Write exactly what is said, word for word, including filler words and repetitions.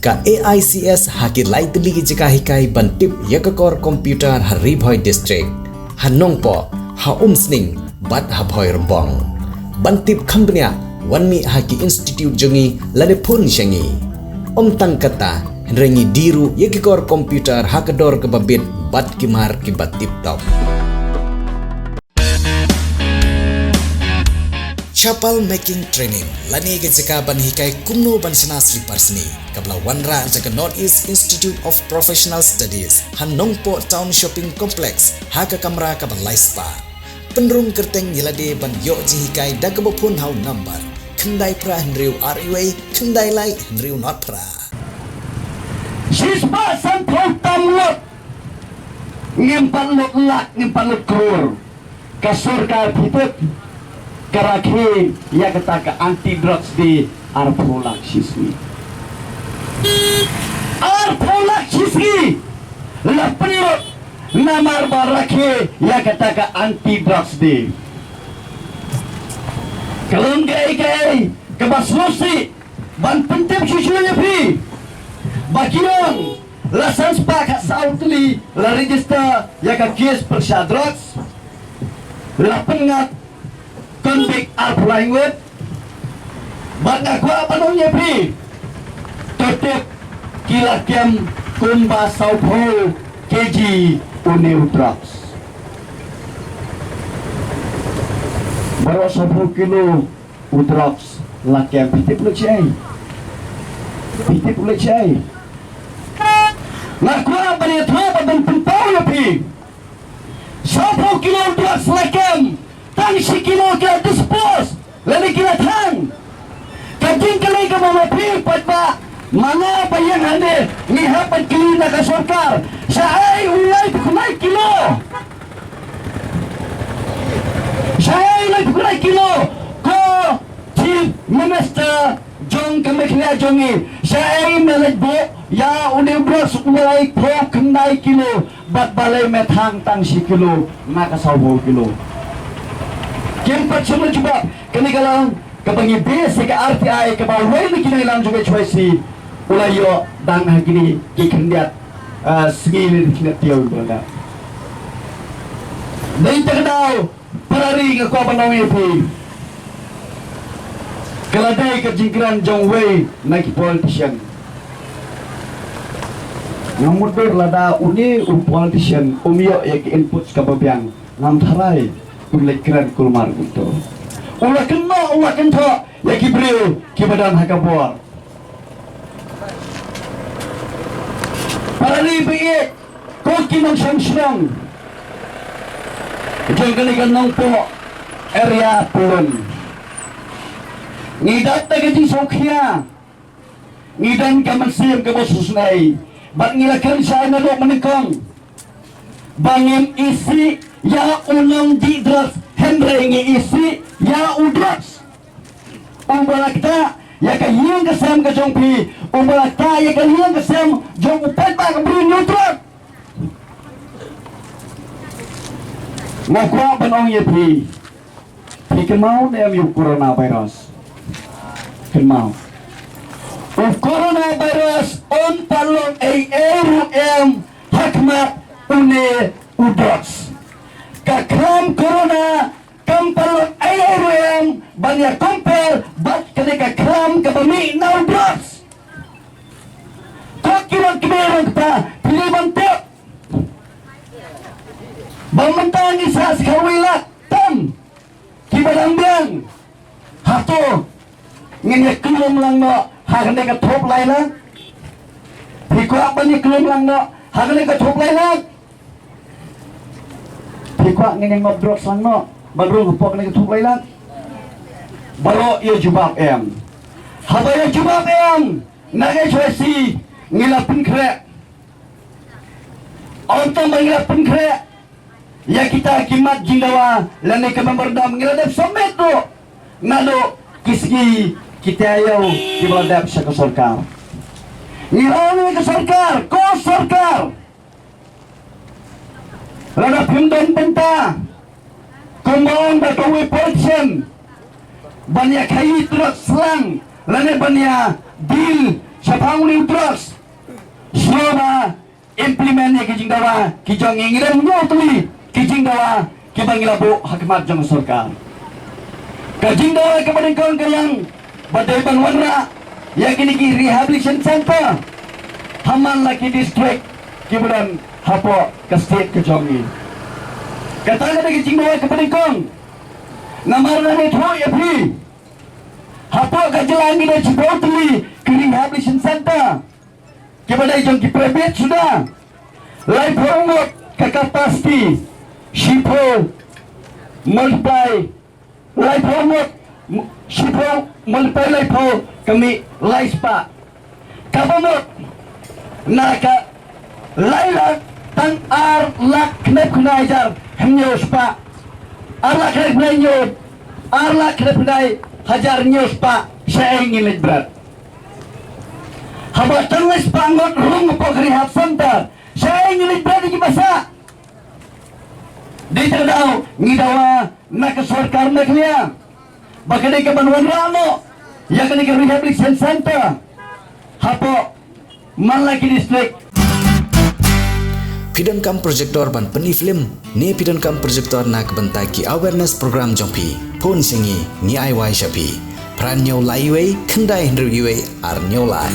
Ka A I C S ha ki lai tylli ki jaka hikai ban tip ïa ka kor computer ha Ri Bhoi District, ha Nongpoh, ha Umsning bad ha Bhoirymbong. Ban tip kham bniah, wan mih ha ki institute jong ngi lane phone sha ngi. Ym tang kata, hynrei ngi die ruh ïa ki kor computer ha ka dor kaba bit bad ki mar kiba tip top. Chapal Making Training lane ka jaka ban hikai kumno ban shna slipar sni, kaba la wanrah da ka North East Institute of Professional Studies ha Nongpoh Town Shopping Complex ha ka kamra kaba lai spah. Pynrung kyrteng ïa lade ban ïoh jinghikai da kaba phone ha u number khyndai phra hynriew ar wei khyndai lai hynriew nod phra. Shispah sanphew tam ngut. Ngim pat lut lak, ngim pat lut klur. Ka sorkar phi tip ka rakhe ïa kata ka anti drugs day arphew lak shisngi. Arphew lak shisngi la pynlut namar ba rakhe ïa kata ka anti drugs day. Ka long kaei kaei kaba sngewsih ban pyntip shuh shuh ïa phi ba ki ong la san spah khatsaw tylli la register ïa ka case pyrshah drugs, la pynngat convict arphew lai ngut. Bad nga kwah ban ong ïa phi, to tip ki la kem kumba sawphew kg une u drugs. Baroh sawphew kilo u drugs la kem. Phi tip u leit shaei? Phi tip u leit shaei? Nga kwah ban ïathuh bad ban pynpaw ïa phi. Sawphew kilo drugs la kem, tang shi kilo ki la dispose lane ki la thang. Ka jingkylli kaba ma phi paidbah, ma nga ba ïeng hangne ngi hap ban kylli na ka sorkar, shaei u laiphew khyndai kilo? Shaei u laiphew khyndai kilo? Ko Chief Minister jong ka Meghalaya jong ngi, shaei me leit buh ïa une u drugs u laiphew khyndai kilo bad balei me thang tang shi kilo na ka sawphew kilo? Kim pat shym la jubab. Kane ka long kaba ngi base ïa ka R T I kaba uwei na ki nongïalam jong ka H Y C u la ïoh dang ha kine ki khyndiat, ah, sngi ne ki khyndiat taïew ba la dep. Dei ta ka daw, para ri, nga kwah ban ong ïa phi, ka la dei ka jingkren jong uwei na ki politician. Nga mutdur lada une u politician um ïoh ïa ki inputs kaba biang, ngam tharai un leit kren kulmar kumto. U la kynnoh, u la kynthoh ïa ki briew kiba don ha ka bor. Para ri ba ïeit, ko ki nongshong shnong jong kane ka Nongpoh area Pyllun, ngi dap da ka jingsngewkhia, ngi don ka mynsiem kaba sngewsynei bad ngi la kren shai naduh mynnyngkong ba ngim isih ïa u nongdih drugs, hynrei ngi isih ïa u drugs. Uba la ktah ïa ka ïing ka sem ka jong phi, uba la ktah ïa ka ïing ka sem jong u paidbah ka briew ñiewtrep. Nga kwah ban ong ïa phi, phi kynmaw ne em ïa u coronavirus? Kynmaw. U coronavirus um pat long ei ei ruh em ha khmat une u drugs. Ka khlam corona kam pat long ei ei ruh em ban ïa compare bad kane ka khlam kaba mih na u drugs. Ko ki rong kmie rong kpa, phi dei ban tip ba mynta ngi sah sa kawei lak tam kiba dang biang. Hato ngin ïa khlem lang noh ha kane ka thup lai lak? Phi kwah ban ïa khlem lang noh ha kane ka thup lai lak? Phi kwah ngin ïa ngop drugs lang noh ban rung hapoh kane ka thup lai lak? Baroh ïa jubab em. Haba ïa jubab em, na ka H Y C ngi la pynkhreh. Ym tang ba ngi la pynkhreh ïa kita ki mat jingdawa lane ka memorandum, ngi la dep submit ruh naduh ki sngi ki taïew kiba la dep sha ka sorkar. Ngi la ong ïa ka sorkar, ko sorkar, lada phim don bynta kumba ong da kawei politician ban ïa khaii trot slang lane ban ïa deal shaphang une u drugs. Shuwa ba implement ïa ki jingdawa ki jong ngi, ngi don hynñiew tylli ki jingdawa kiba ngi la buh ha khmat jong ka sorkar. Ka jingdawa kaba nyngkong ka long ba dei ban wanrah ïa kine ki rehabilitation center ha man la ki district kiba don hapoh ka state ka jong ngi. Kata ka dei ka jingdawa kaba nyngkong. Namar nga ïathuh ïa phi, hapoh ka jylla ngi don shiphew tylli ki rehabilitation center kiba dei jong ki private suda. Laiphew ngut ka capacity, shiphew multiply, laiphew ngut, shiphew multiply laiphew ka mih lai spah. Kaba mut na ka lai lak tang ar lak khyndai phew khyndai hajar hynñiew spah. Ar lak khyndai phew khyndai hynñiew, ar lak khyndai phew khyndai hajar hynñiew spah. Shaei ngi leit bret? Haba tang lai spah ngut rung hapoh ka rehab center, shaei ngi leit bret ïa ki ba sah? Dei tang daw ngi dawa na ka sorkar Meghalaya ba ka dei ka ban wanrah noh ïa kane ka rehabilitation center hapoh man la ki district. Phi donkam projector ban pyni film ne phi donkam projector na ka bynta ki awareness program jong phi? Phone sha ngi, ngi ai wai sha phi. Phra hynñiew lai wei khyndai hynriew wei ar hynñiew lai.